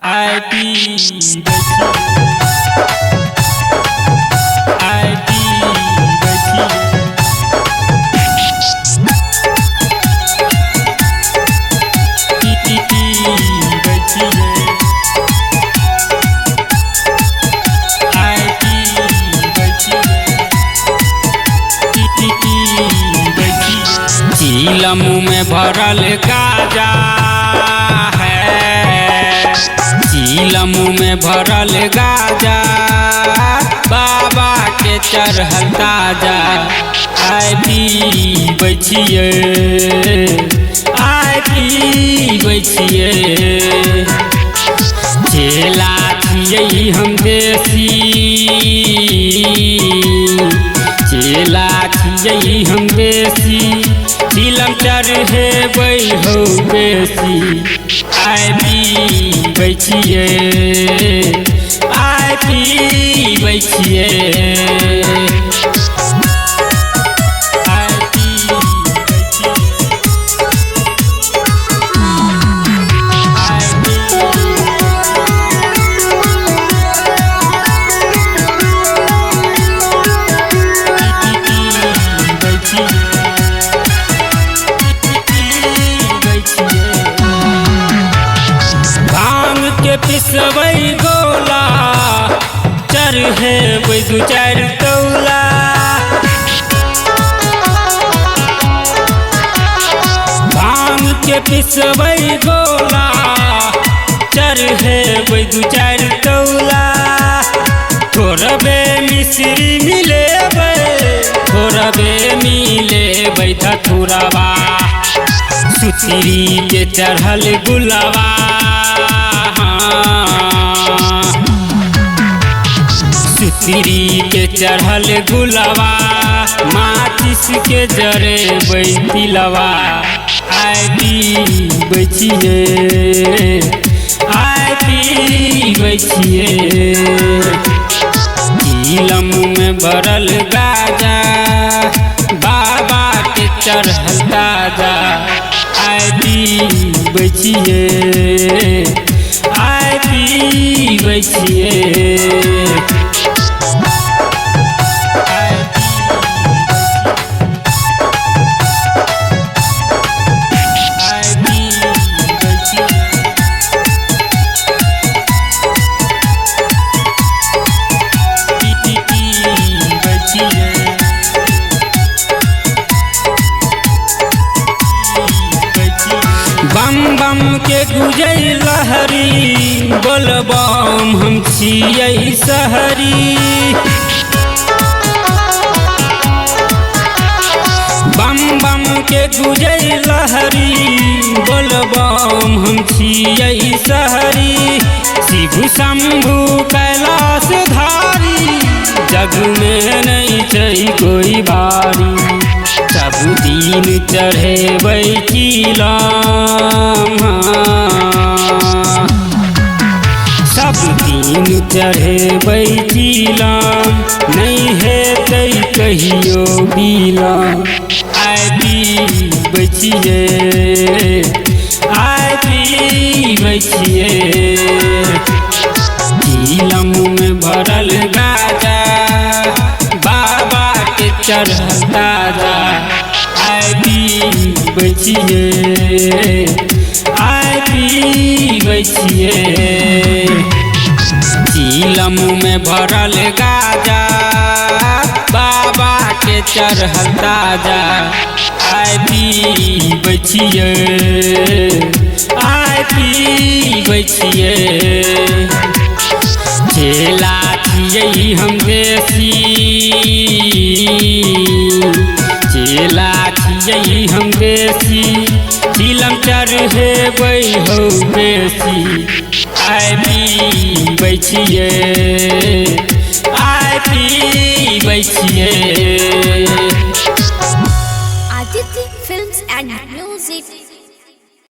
आइ पीबै छी, आइ पीबै छी। पीबै छियै, आइ पीबै छियै, पीबै छियै। चीलम में भरल गाजा है, चीलम में भरल गाजा, बाबा के चढ़ल ताजा। आइ पीबै छियै, आइ पीबै छियै। चेला छियै हम देसी, चेला छियै हम देसी, चिलम चढ़ेबै हौ बेसी। आइ पीबै छियै, आइ पीबै छियै। आइ पीबै छियै, आइ पीबै छियै, पीबै छियै। भांग के पिसबै गोला, चढ़ेबै दू चारि तौला। भांग के पिसबै गोला, चढ़ेबै दू चारि तौला। थोड़बे मिश्री मिलेबै, थोड़बे मिलेबै धतुरवा। सुतरी के चढ़ल गुलवा, सुतरी के चढ़ल गुलवा, माचिस के जरेबै तिलवा। आइ पीबै छियै, आइ पीबै छियै। चीलम में भरल गाजा, बाबा के चढ़ल ताजा। आइ पीबै छियै, आइ पीबै छियै। आइ पीबै छियै, पीबै छियै। बम बम के गुजै लहरी, बोलबम हम छियै शहरी। बम बम के गुजै लहरी, बोलबम हम छियै शहरी। शिव शंभु कैलाश धारी, जग में नहीं छै कोई बारी। सब दिन चढ़ेबै चीलम, सब दिन चढ़ेबै चीलम, नहि हेतै कहियो बिलम। आइ पीबै छियै, आइ पीबै छियै। चीलम में भरल गाजा, बाबा के चढ़ल ताजा। आइ पीबै छियै, आइ पीबै छियै। चीलम में भरल गाजा, बाबा के चढ़ल ताजा। आइ पीबै छियै, आइ पीबै छियै। चेला छियै हम देसी, चेला छियै हम देसी, चिलम चढ़ेबै हौ बेसी। आइ पीबै छियै, आइ पीबै छियै। Aditya Films and Music.